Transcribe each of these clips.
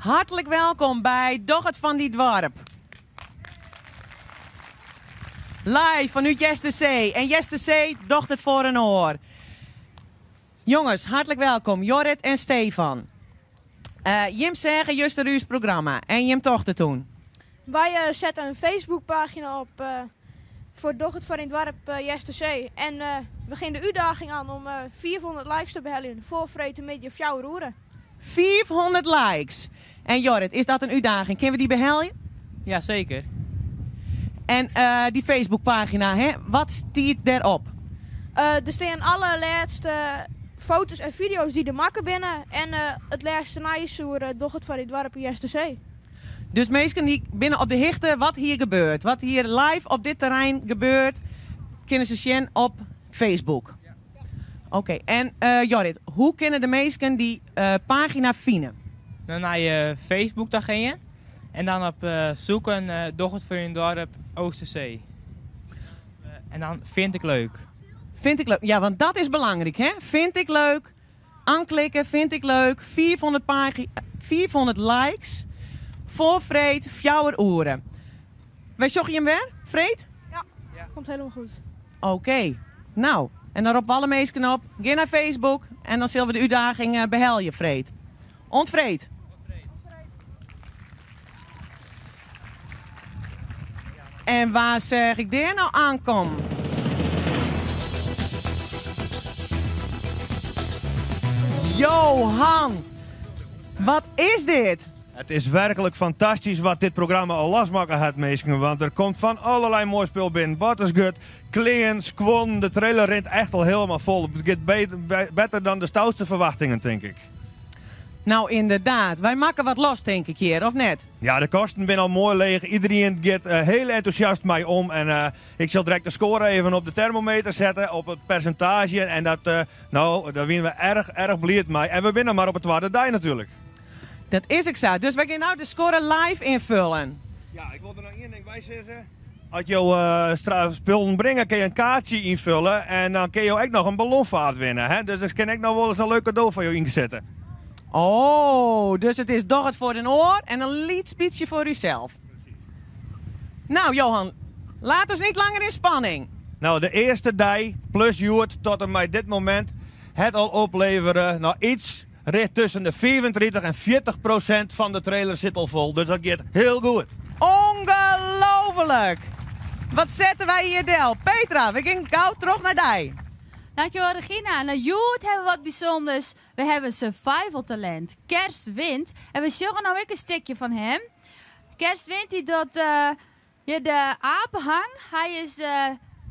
Hartlik welkom by Doch it fan dy doarp. Live fanút Eastersee en Eastersee docht it foar in oar. Jonges, hartlik welkom Jorrit en Stefan. Jim seagen juster ús programma en jim tochten toen. Wy setten in Facebookpagina op foar Doch it foar dyn doarp Eastersee en we gean de útdaging oan om 500 likes te beheljen foar freedtemiddei fjouwer oere. 500 likes! En Jorrit, is dat in útdaging? Kinne we dy behelje? Ja, seker. En dy Facebookpagina, hè, wat stiet dêrop? Der stean alle lêste foto's en fideo's dy't der makke binne en it lêste nijs oer Doch it foar dyn doarp Eastersee. Dus minsken dy binne op de hichte wat hier gebeurt, wat hier live op dit terrein gebeurt, kinne se sjen op Facebook. Oké, en Jorrit, hoe kinne de minsken dy pagina fine? Dan nei je Facebook ta gean en dan op zoeken Doch it foar dyn doarp Oostersee. En dan vind ik leuk. Vind ik leuk, ja, want dat is belangryk, hè? Vind ik leuk, aanklikke, vind ik leuk, 500 500 likes foar freed fjouwer oere. Wy sjogge jim wer, freed? Ja, komt helemaal goed. Oké, nou, en dan roppe we alle minsken op, gean nei Facebook en dan sille we de útdaging behelje freed. Oant freed! En wa seach ik dêr no oankommen? Johan, wat is dit? It is werklik fantastysk wat dit programma al losmakke hat, minsken. Want der komt fan allerlei moai spul binnen. Bottersgut, klean, skuon. De trailer rint echt al hielendal fol. It giet better dan de stoutste ferwachtingen, tink ik. Nou, ynderdaad. Wy makken wat los, tink ik hjir, of net? Ja, de kasten binne al moai leech. Iderien giet hiel entûsjast mei om. En ik sil direkt de score even op de termometer sette, op it persintaazje. En dat, no, dêr wiene we erch, erch bliid mei. En we binne mar op de twadde dei natuerlik. Dat is ek sa. Dus wy gean no de score live ynfoljen. Ja, ik wol der noch ien ding by sizze. As jo spullen bringe, kinne jo in kaartsje ynfolje en dan kinne jo ek noch in ballonfaart winne. Hè? Dus der kin ek noch wolris in leuk kado foar jo ynsitte. Oh, dus it is doch it foar in oar en in lyts bytsje foar ússels. Nou, Johan, laat ons niet langer in spanning. Nou, de earste dei plus hjoed tot en mei dit momint hat al oplevere no iets Richt tusken de 35 en 40 prosint fan de trailer sit al fol, dus dat giet hiel goed. Ongelooflik! Wat sette wy hjir del? Petra, we gean gau troch nei dy. Dankjewel Regina. Nou, hjoed hawwe we wat bysûnders. We hawwe in survival talint, Kerst Wind. En we sjogge no ek in stikje fan him. Kerst Wind dy docht hjir de apenhang. Hy is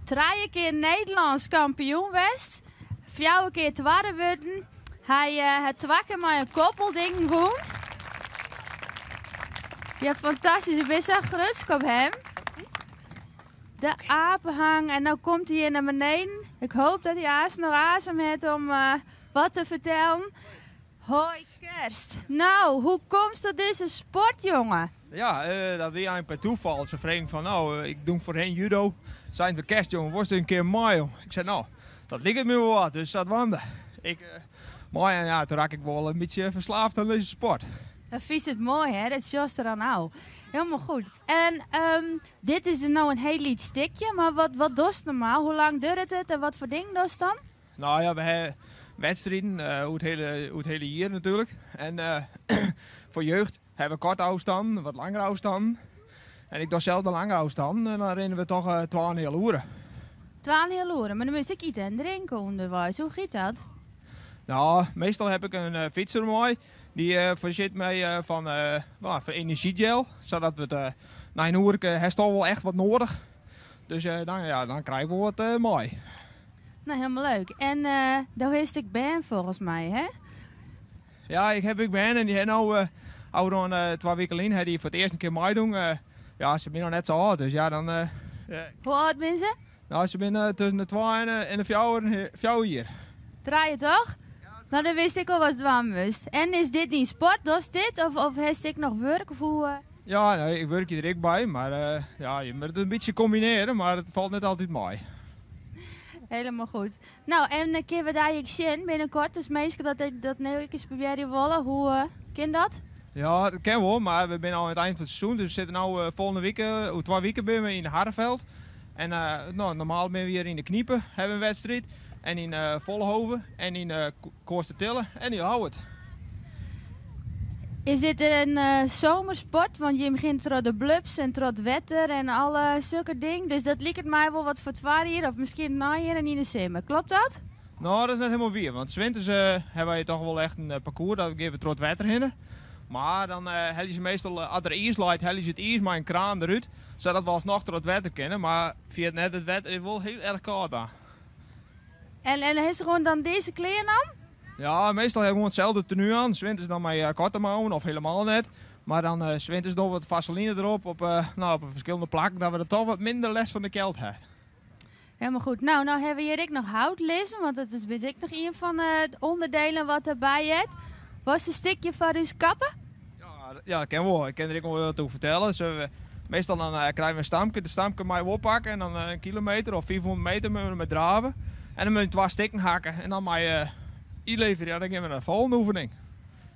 trije kear Nederlânsk kampioen west. Fjouwer kear twadde wurden. Hy hat twa kear mei in koppelding wûn. Ja, fantastysk. Ik bin sa grutsk op him. De apenhang. En no komt hy hjir nei beneden. Ik hoop dat hy aanst noch azem hat om wat te fertellen. Hoi Kerst. Nou, hoe komst ta dizze sport, jonge? Ja, dat wie eigentlik per toeval. Se fregen fan, nou, ik doe foarhinne judo. Seinen se, Kerst, jonge, wolst in kear mei? Jong? Ik sei, nou, dat liket my wol wat, dus sadwaande. Ik, mei en ja, toen rakke ik wol in bytsje ferslaafd oan dizze sport. Dat fynst it moai, hè? Dat sjochst der dan ôf. Hielendal goed. En dit is der no in hiel lyts stikje, mar wat, wat dochst normaal? Hoe lang duorret it en wat foar dingen dochst dan? Nou ja, we hawwe wedstriden oer it hiele, oer it hiele jier natuerlik. En foar jeugd hawwe we koarte ôfstannen, wat langere ôfstannen. En ik doch sels de lange ôfstannen en dan rinne we toch twa en in heal oere. Twa en in heal oere, mar dan moatst ek ite en drinke ûnderweis. Hoe giet dat? Nou, meastal ha ik in fytser mei. Dy foarsjit my fan, fan enerzjygel, sadat we it nei in oerke hast al wol echt wat noadich. Dus dan, ja, dan krij ik wol wat mei. Nou, hielendal leuk. En do hast ek bern folgens my, hè? Ja, ik ha ek bern en dy ha no ôfrûne twa wiken lyn ha dy foar it earst in kear meidien. Ja, se binne noch net sa âld, dus ja, dan. Hoe âld binne se? Nou, se binne tusken de twa en de fjouwer jier. Trije toch? Nou, dan wist ik al watst dwaan moatst. En is dit dyn sport? Dochst dit? Of, of hast ek noch wurk? Of hoe? Ja, nee, ik wurkje der ek by, mar ja, je moatte it in bytsje kombinearje, mar it falt net altyd mei. Hielendal goed. Nou, en kinne we dy ek sjen binnenkort? Dus minsken dat, dat no ek ris probearje wolle, hoe kin dat? Ja, dat kin wol, mar we binne al oan it ein fan it seizoen. Dus we sitte no folgjende wike, oer twa wike binne we yn Harreveld. En no, normaal binne we hjir yn de Knipe, hawwe we in wedstriid. En yn Vollenhove en yn Koatstertille en yn Ljouwert. Is dit in zomersport? Want jim gean troch de blubs en troch it wetter en alle sokke dingen. Dus dat liket my wol wat foar it foarjier of miskien it neijier en yn de simmer. Klopt dat? No, dat is net hielendal wier. Want 's winters hawwe wy toch wol echt in parkoers. Dat gean we troch it wetter hinne. Mar dan helje se meastal, as der iis leit, helje se it iis mei in kraan derút. Sadat we alsnoch troch it wetter kinne. Mar ferjit net, it wetter is wol hiel erch kâld dan. En ha se gewoan dan dizze klean oan? Ja, meastal ha ik gewoan itselde tenu oan. 's Winters dan mei koarte mouwen of helemaal net. Mar dan 's winters dogge we wat vaseline derop op, no, op ferskillende plakken, dat we der toch wat minder lêst fan de kjeld ha. Helemaal goed. Nou, nou hawwe we hjir ek noch hout lizzen, want dat is bin ek noch ien fan de onderdelen wat derby heart. Wolst in stikje foar ús kappe? Ja, ja, dat kin wol. Ik kin der ek wol wat oer fertelle. Dus, meastal dan krije we in stamke. De stamke meie we oppakke en dan in kilometer of 500 meter moatte we mei drave. En dan moatte we twa stikken hakke en dan mei je ynleverje. Ja, dan gean we nei de folgjende oefening.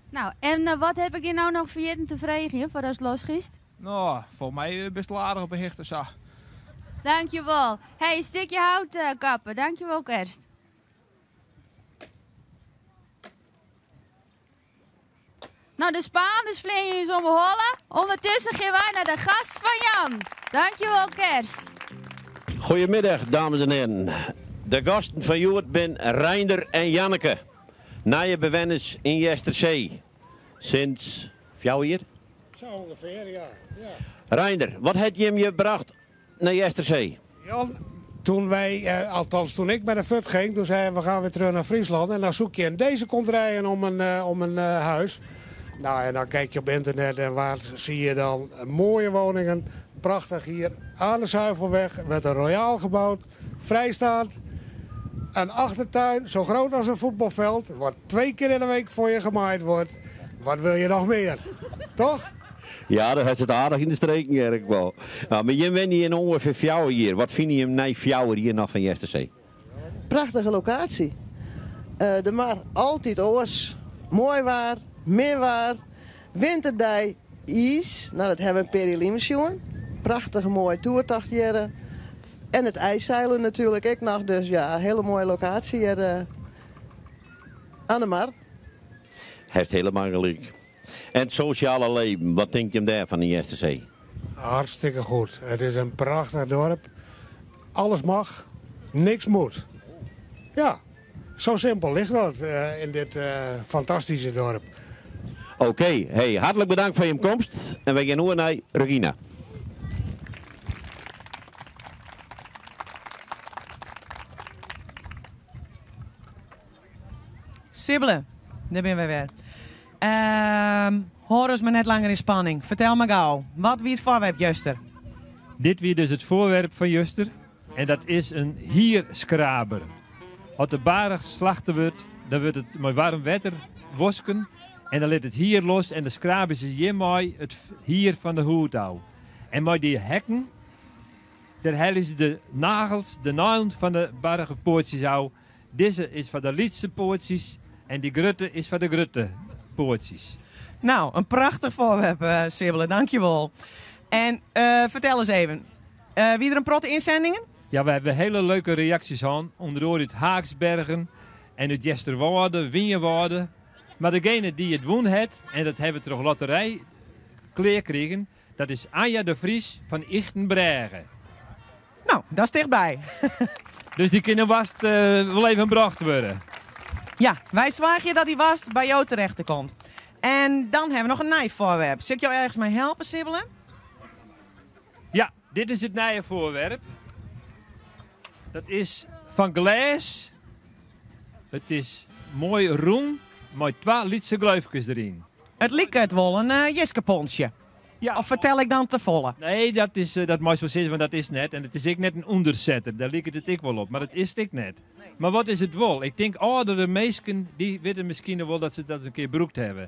Nou, en wat ha ik dy no noch ferjitten te freegjen foardatst losgiest? No, folgens my bist al aardich op 'e hichte sa. Dankjewol. Hey, in stikje hout kappe. Dankjewol, Kerst. Nou, de Spaanders fleane ús om 'e holle. Ondertussen gean wy nei de gast fan Jan. Dankjewol, Kerst. Goedemiddag, dames en heren. De gasten fan hjoed binne Reinder en Janneke, nije bewenners yn Eastersee. Sinds fjouwer jier? Zo ongeveer, ja. ja. Reinder, wat hat jim hjir brocht nei Eastersee? Jan, toen wij, eh, althans toen ik bij de FUT ging, toen zei we gaan weer terug naar Friesland. En dan zoek je in deze contreien om een, eh, om een eh, huis. Nou, en dan kijk je op internet en waar zie je dan mooie woningen. Prachtig hier aan de Zuivelweg, werd een royaal gebouwd, vrijstaand. Een achtertuin zo groot als een voetbalveld, wat twee keer in de week voor je gemaaid wordt. Wat wil je nog meer? Toch? Ja, dat hat it aardich yn de streken, hear ik wol. Nou, mar jim wenje hjir ûngefear fjouwer jier. Wat fine jim nei fjouwer jier noch fan Eastersee? Prachtige lokaasje. De mar altyd oars. Moai waar, min waar, winterdei, iis. Nou, dat hawwe we in pear jier lyn sjoen. Prachtige moaie toertocht hjir. En it ijszeilen natuerlik ek noch. Dus ja, hiele moaie lokaasje hjir aan de mar. Hast hielendal gelyk. En it sosjale leven, wat tinkt jim dêrfan yn Eastersee? Hartstikke goed. Het is een prachtig dorp. Alles mag, niks moet. Ja, zo simpel ligt dat eh, in dit eh, fantastische dorp. Oké, hey, hartlik bedankt foar jim komst. En wy gean oer nei Regina. Sibbele, dêr binne wy wer. Ehm, hâld ús mar net langer yn spanning. Fertel mar gau, wat wie it foarwerp juster? Dit wie dus it foarwerp fan juster en dat is in hierskraber. As de baarch slachte wurdt, dan wurdt it mei waarm wetter wosken en dan lit it hier los en dan skrabe se hjirmei it hier fan de hûd ôf. En mei dy hekken, dêr helje se de nagels, de neilen fan de bargepoatsjes ôf Dizze is foar de lytse poatsjes en dy grutte is foar de grutte poatsjes. Nou, in prachtich foarwerp, eh, Sibbele, dankjewol. En uh, fertel ris even, uh, wie der in protte ynstjoeringen? Ja, we hawwe hiele leuke reaksjes hân. Ûnder oare út Haaksbergen en út Easterwâlde, Wynjewâlde. Mar degene dy't it wûn hat, en dat hawwe we troch lotterij klear krigen, dat is Anja de Vries fan Ychtenbrêge. Nou, dat is tichtby. Dus dy kinne woarst wol even brocht wurde. Ja, wy soargje dat dy woarst by jo terechte komt. En dan hawwe we noch in nij foarwerp. Sil ik jo ergens mei helpe, Sibbele? Ja, dit is it nije foarwerp. Dat is fan glês. It is moai rûn mei twa lytse gleufkes deryn. It liket wol in jiskepontsje. Ja. Of fertel ik dan te folle? Nee, dat, is, eh, dat meist wol sizze, want dat is net. En it is ek net in ûndersetter, dêr liket it ek wol op. Mar dat is it ek net. Mar wat is it wol? Ik tink âldere minsken, dy witte miskien wol dat se dat in kear brûkt hawwe.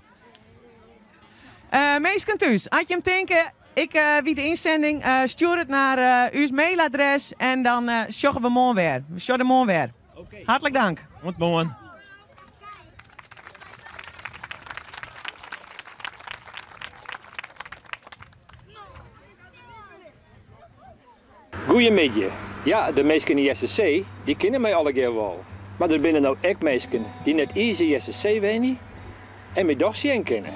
Uh, minsken thús, as jim tinke, ik uh, wit de ynstjoering, uh, stjoer it nei uh, ús mailadres en dan uh, sjogge we moarn wer. We sjogge moarn wer. Okay. Hartlik dank. Oant moarn. Goeiemiddei. Ja, de minsken yn Eastersee, dy kinne my allegear wol. Mar der binne no ek minsken dy't net iens yn Eastersee wenje en my dochs sjen kinne.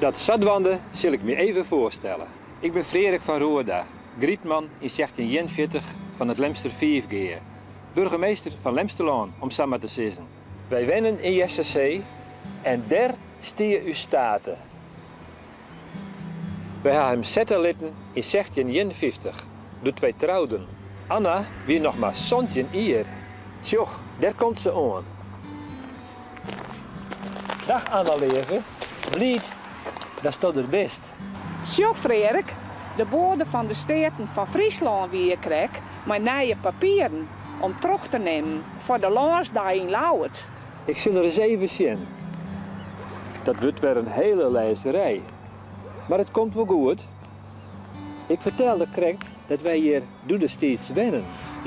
Dat sadwaande sil ik my even foarstelle. Ik bin Freark fan Roorda, grietman yn 1641 fan it Lemster Fiifgea, burgemeester fan Lemsterlân om sa mar te sizzen. Wy wennen yn Eastersee en dêr stie ús state. Wy ha him sette litten yn 1651, doe't wy trouden. Anna wie noch mar 17 jier. Sjoch, dêr komt se oan. Dag Anna leave, bliid datsto der bist. Sjoch Freark, de boade fan de Steaten fan Fryslân wie hjir krekt mei nije papieren om troch te nimmen foar de lânsdei yn Ljouwert. Ik sil ris even sjen. Dat wurdt wer in hele lêzerij. Mar it komt wol goed. Ik fertelde krekt dat wy hjir doedestiids wennen.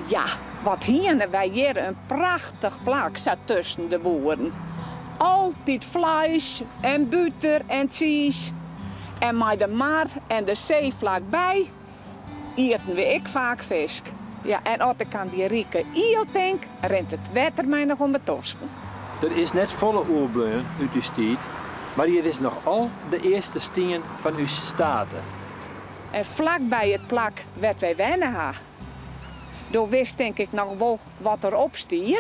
Ja, wat hiene wy hjir in prachtich plak sa tusken de boeren. Altyd fleis en buter en tsiis. En mei de mar en de see flakby ieten we ek faak fisk. Ja, en as ik oan dy rike iel tink, rint it wetter my noch om 'e tosken. Der is net folle oerbleaun út ús tiid, mar hjir is noch al de earste stien fan ús state. En flakby it plak wêr't wy wenne ha. Do witst tink ik noch wol wat der op stie?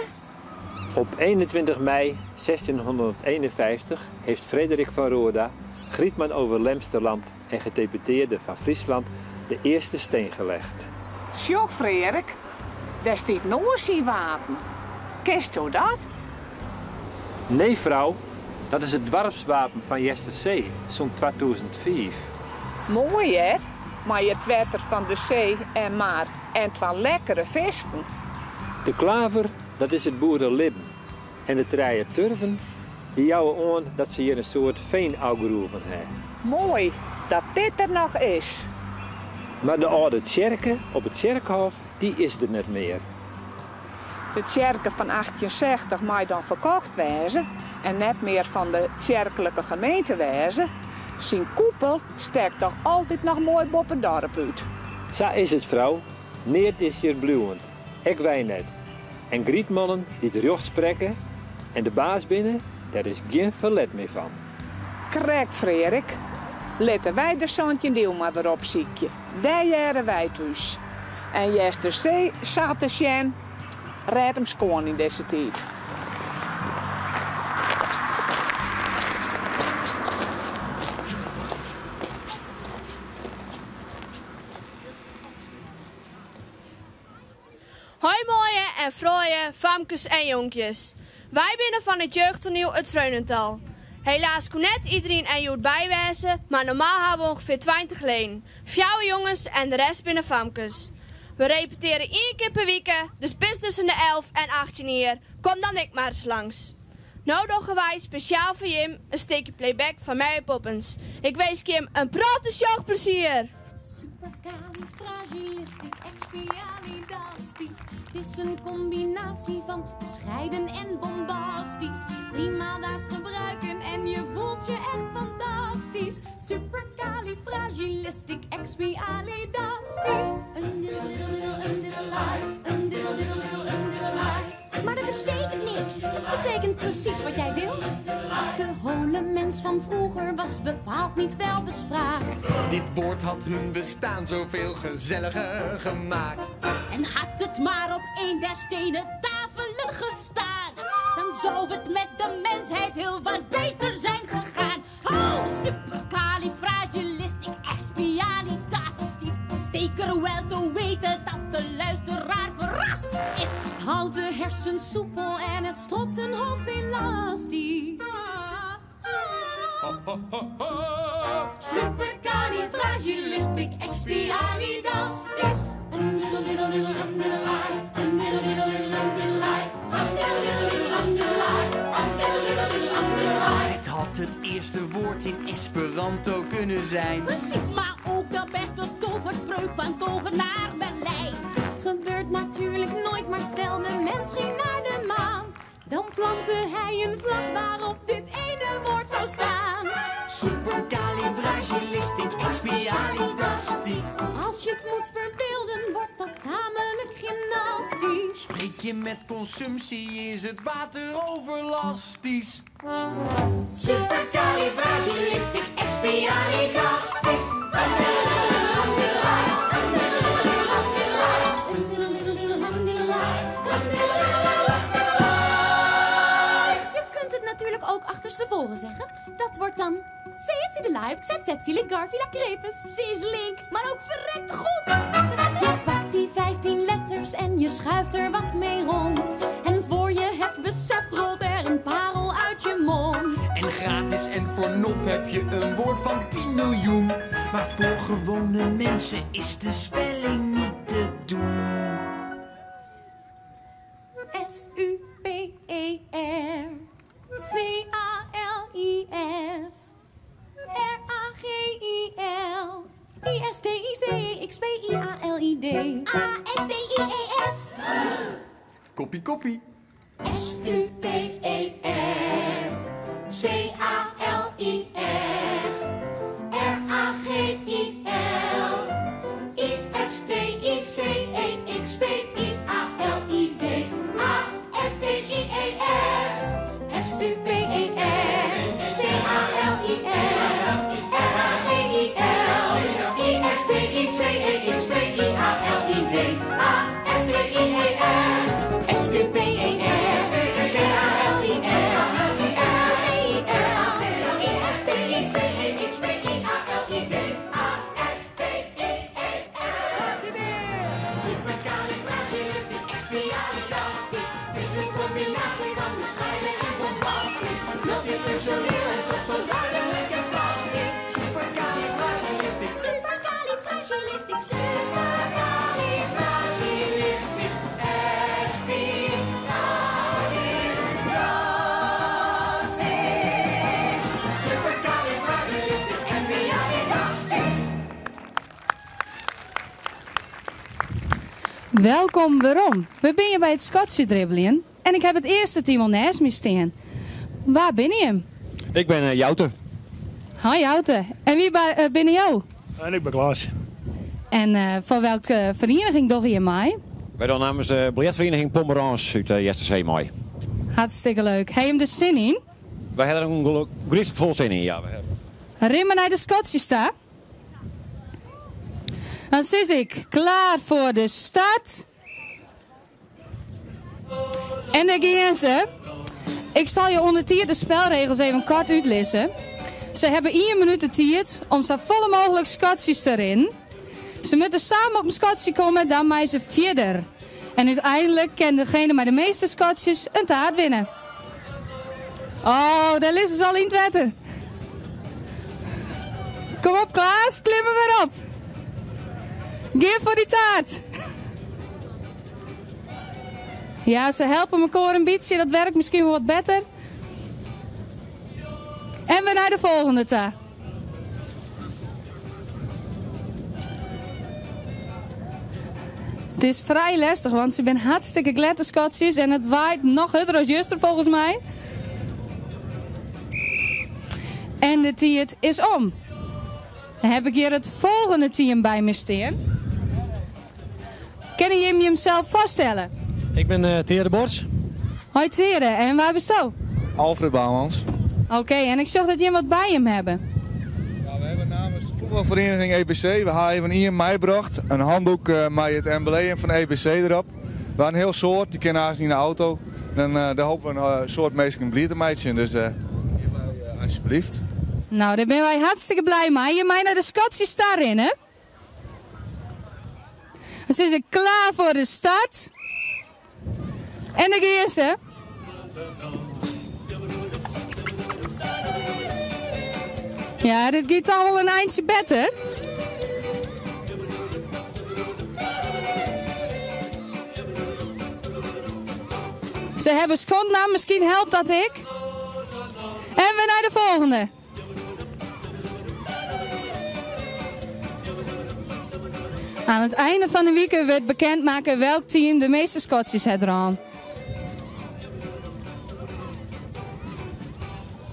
Op 21 mei 1651 heeft Frederik van Roorda, grietman over Lemsterland en gedeputeerde van Friesland, de eerste steen gelegd. Sjoch Freark, dêr stiet Noas syn wapen. Kensto dat? Nee frou, dat is it doarpswapen fan Eastersee sûnt 2005. Moai hear, mei it wetter fan de see en mar en twa lekkere fisken. De klaver, dat is it boerelibben. En de trije turven, dy jouwe oan dat se hjir in soad feen ôfgroeven ha. Moai dat dit der noch is. Mar de âlde tsjerke op it tsjerkhôf, dy is der net mear. De tsjerke fan 1860 mei dan ferkocht wêze en net mear fan de tsjerklike gemeente wêze. Syn koepel stekt toch altyd noch moai boppe it dorp út. Sa is it frou, neat is hjir bliuwend, ek wy net. En grietmannen dy't rjocht sprekke en de baas binne, dêr is gjin ferlet mear fan. Krekt, Freark. Litte wy de santjinde iuw mar wer opsykje. Dêr hearre wy thús. En Eastersee sa te sjen rêdt him skoan yn dizze tiid. Hoi moaie en fraaie famkes en jonkjes. Wy binne fan it jeugdtoaniel It Freunental. Helaas koe net iderien der hjoed by wêze, mar normaal hawwe we ûngefear 20 leden. Fjouwer jonges en de rest binne famkes. We repetearje ien kear per wike, dus bist tusken de 11 en 18 jier. Kom dan ek mar ris langs. No dogge wy spesjaal foar jim in stikje playback fan Mary Poppins. Ik winsk jim in protte sjochplezier! Supercalifragilisticexpialidastisch. Het is een combinatie van bescheiden en bombastisch. Driemaal daags gebruiken en je voelt je echt fantastisch. Supercalifragilisticexpialidastisch. Een diddle diddle diddle een diddle Um diddle diddle diddle um diddle Maar dat betekent niks. Het betekent precies wat jij wil. De hole mens van vroeger was bepaald niet welbespraakt. Dit woord had hun bestaan zoveel gezelliger gemaakt. En had het maar op een der stenen tafelen gestaan, dan zou het met de mensheid heel wat beter zijn gegaan. Oh, supercalifragilisticexpialitastisch. Zeker wel te weten dat de luisteraar verrast is. Het houdt de hersens soepel en het stropt een hoofd elastisch. Supercalifragilisticexpialidastisch. Um diddle diddle diddle um diddle um diddle diddle diddle um diddle um diddle diddle diddle um diddle um diddle diddle diddle um diddle Het had het eerste woord in Esperanto kunnen zijn. Precies. Maar ook de beste toverspreuk van tovenaar Merlijn. Het gebeurt natuurlijk nooit, maar stel de mens ging naar de maan. Dan plantte hij een vlag waarop dit ene woord zou staan. Supercalifragilisticexpialidastisch. Als je het moet verbeelden, wordt dat tamelijk. je met consumptie is het water overlastisch. Supercalifragilisticexpialidasties. Je kunt het natuurlijk ook achterstevoren zeggen. Dat wordt dan... Garfila Crepes. Ze is link, maar ook verrekt goed. Je pakt die 15 letters en je schuift er wat mee rond. En voor je het beseft rolt er een parel uit je mond. En gratis en voor nop heb je een woord van 10 miljoen. Maar voor gewone mensen is de spelling niet te doen. S-U-P-E-R C-A-L-I-F R-A-G-I-L I-S-T-I-C-X-P-I-A-L-I-D A-S-T-I-E-S. Koppie, koppie. S-U-P-E-R C-A-L-I-F R-A-G-I-L I-S-T-I-C-E-X-P-I-A-L-I-D A-S-T-I-E-S S-U-P-E-R C-A-L-I-F R-A-G-I-L I-S-T-I-C-E-X-P-I-A-L-I-D A-S-T-I-E-S S-U-P-E-R C-A-L-I-F R-A-G-I-L I-S-T-I-C-E-X-P-I-A-L-I-D A-S-T-I-E-S Supercalifragilisticexpialidasties. Het is een combinatie van bescheiden en bombastisch. Multifunctioneel en toch zo duidelijk en plastisch. Supercalifragilistic. Supercalifragilistic, Supercalifragilistic. Expialidasties. Supercalifragilisticexpialidasties. Welkom werom. We zijn hier bij het Scotje dribbelen en ik heb het eerste team al naast me staan. Waar ben je hem? Ik ben Joute. Hoi Joute. En wie ben jou? En ik ben Klaas. En voor welke vereniging doe je mij? Wij doen namens de biljartvereniging Pomerans uit de Jesterzee mooi. Hartstikke leuk. Heb je hem de zin in? Wij hebben er een geluk vol zin in, ja. We hebben. Rimmen naar de Scotje sta. Dan zit ik klaar voor de start. En daar gaan ze. Ik zal je onder tier de spelregels even kort uitlezen. Ze hebben 1 minuut de tijd om zo volle mogelijk Scotjes erin. Ze moeten samen op een Scotje komen, dan mij ze verder. En uiteindelijk kan degene met de meeste Scotjes een taart winnen. Oh, daar liggen ze al in het water. Kom op Klaas, klim er weer op. Geef voor die taart. Ja, ze helpen elkaar een beetje. Dat werkt misschien wel wat beter. En we naar de volgende taart. Het is vrij lastig, want ze zijn hartstikke glette Scotjes en het waait nog harder dan juster volgens mij. En de tiert is om. Dan heb ik hier het volgende team bij me staan. Kennen jullie hem zelf vaststellen? Ik ben Tere Bors. Hoi Tere, en waar bist u? Alfred Bouwmans. Oké, en ik zag dat jullie wat bij hem hebben. Ja, we hebben namens de voetbalvereniging EBC, we hebben even Ian meegebracht. Een handdoek met het embleem van EBC erop. We hebben een heel soort, die kennen haast niet in de auto. En daar hopen we een soort mensen een blier te maken. Dus hierbij, alsjeblieft. Nou, daar ben wij hartstikke blij mee. Je mij naar de Scotje star in, hè? Dus is ze klaar voor de start. En daar gaan ze. Ja, dit gaat al wel een eindje beter. Ze hebben schotnaam, misschien helpt dat ik. En we naar de volgende. Aan het einde van de week werd bekendmaken welk team de meeste Scotjes het eraan.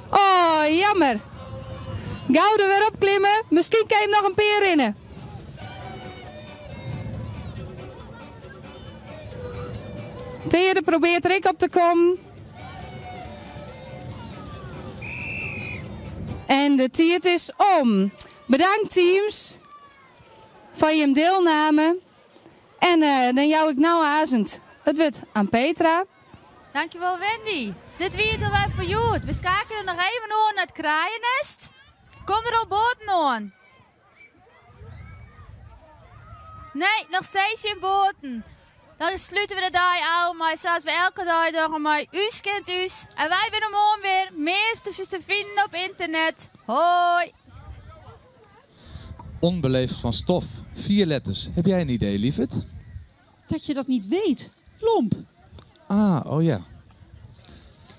Oh, jammer. Gouden weer opklimmen. Misschien kan je hem nog een peer in. Teade probeart der ek op te kommen. En de tiid is om. Bedankt teams foar jim deelname. En dan jou ik no aansens it wurd oan Petra. Dankjewol Wendy. Dit wie it alwer foar hjoed. We skeakelje noch even oer nei it kraaienest. Komme der al boaten oan? Nee, noch steeds gjin boaten. Dan slute we de dei ôf mei sa't we elke dei dogge mei Us kent ús. En wy binne moarn wer. Mear te finen op ynternet. Hoi! Onbeleefd van stof. Vier letters. Heb jij een idee, lieverd? Dat je dat niet weet. Lomp. Ah, oh ja.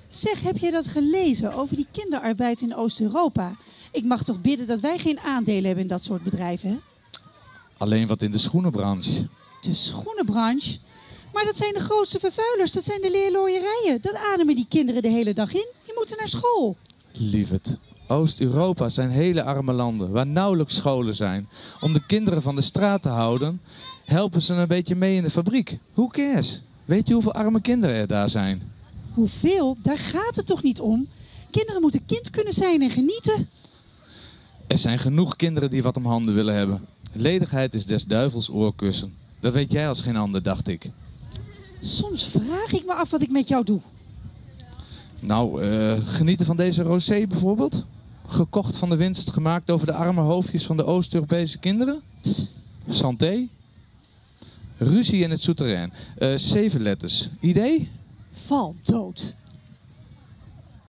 Zeg, heb jij dat gelezen over die kinderarbeid in Oost-Europa? Ik mag toch bidden dat wij geen aandelen hebben in dat soort bedrijven, hè? Alleen wat in de schoenenbranche. De schoenenbranche? Maar dat zijn de grootste vervuilers, dat zijn de leerlooierijen. Dat ademen die kinderen de hele dag in. Die moeten naar school. Lieverd, Oost-Europa zijn hele arme landen waar nauwelijks scholen zijn. Om de kinderen van de straat te houden, helpen ze een beetje mee in de fabriek. Who cares? Weet je hoeveel arme kinderen er daar zijn? Hoeveel? Daar gaat het toch niet om? Kinderen moeten kind kunnen zijn en genieten. Er zijn genoeg kinderen die wat om handen willen hebben. Ledigheid is des duivels oorkussen. Dat weet jij als geen ander, dacht ik. Soms vraag ik me af wat ik met jou doe. Nou, genieten van deze rosé bijvoorbeeld? Gekocht van de winst gemaakt over de arme hoofdjes van de Oost-Europese kinderen? Santé? Ruzie in het souterrain. 7 letters. Idee? Val dood.